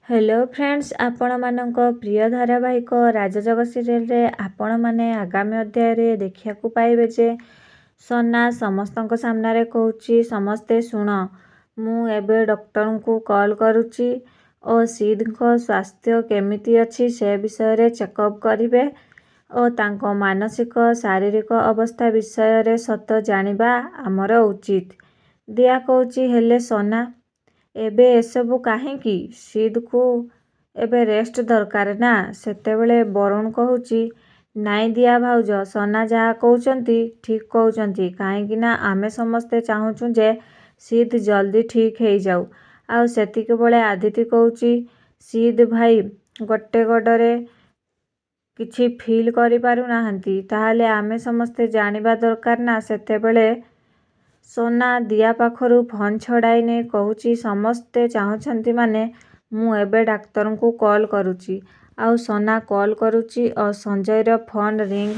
Hello friends, ଆପଣମାନଙ୍କ ପ୍ରିୟ ଧାରାବାହିକ ରାଜଯୋଗ ସିରିଏଲରେ ଆପଣମାନେ ଆଗାମୀ ଅଧ୍ୟାୟରେ ଦେଖିବାକୁ ପାଇବେ ଯେ ସନା ସମସ୍ତଙ୍କ ସାମ୍ନାରେ କହୁଛି, ସମସ୍ତେ ଶୁଣ, ମୁଁ ଏବେ ଡକ୍ଟରଙ୍କୁ କଲ୍ କରୁଛି ଓ ସିଦ୍ଙ୍କ ସ୍ୱାସ୍ଥ୍ୟ କେମିତି ଅଛି ସେ ବିଷୟରେ ଚେକଅପ୍ କରିବେ ଓ ତାଙ୍କ ମାନସିକ ଶାରୀରିକ ଅବସ୍ଥା ବିଷୟରେ ସତ ଜାଣିବା ଆମର ଉଚିତ। ଦିୟା କହୁଛି, ହେଲେ ସନା, ଏବେ ଏସବୁ କାହିଁକି? ସିଦ୍ଙ୍କୁ ଏବେ ରେଷ୍ଟ ଦରକାର ନା? ସେତେବେଳେ ବରୁଣ କହୁଛି, ନାଇଁ ଦିୟା ଭାଉଜ, ସନା ଯାହା କହୁଛନ୍ତି ଠିକ୍ କହୁଛନ୍ତି, କାହିଁକିନା ଆମେ ସମସ୍ତେ ଚାହୁଁଛୁ ଯେ ସିଦ୍ ଜଲ୍ଦି ଠିକ୍ ହେଇଯାଉ। ଆଉ ସେତିକିବେଳେ ଆଦିତି କହୁଛି, ସିଦ୍ ଭାଇ ଗୋଟେ ଗୋଡ଼ରେ କିଛି ଫିଲ୍ କରିପାରୁନାହାନ୍ତି, ତାହେଲେ ଆମେ ସମସ୍ତେ ଜାଣିବା ଦରକାର ନା? ସେତେବେଳେ ସୋନା ଦିୟା ପାଖରୁ ଫୋନ୍ ଛଡ଼ାଇ ନେଇ କହୁଛି, ସମସ୍ତେ ଚାହୁଁଛନ୍ତି ମାନେ ମୁଁ ଏବେ ଡାକ୍ତରଙ୍କୁ କଲ୍ କରୁଛି। ଆଉ ସୋନା କଲ୍ କରୁଛି ଓ ସଞ୍ଜୟର ଫୋନ୍ ରିଙ୍ଗ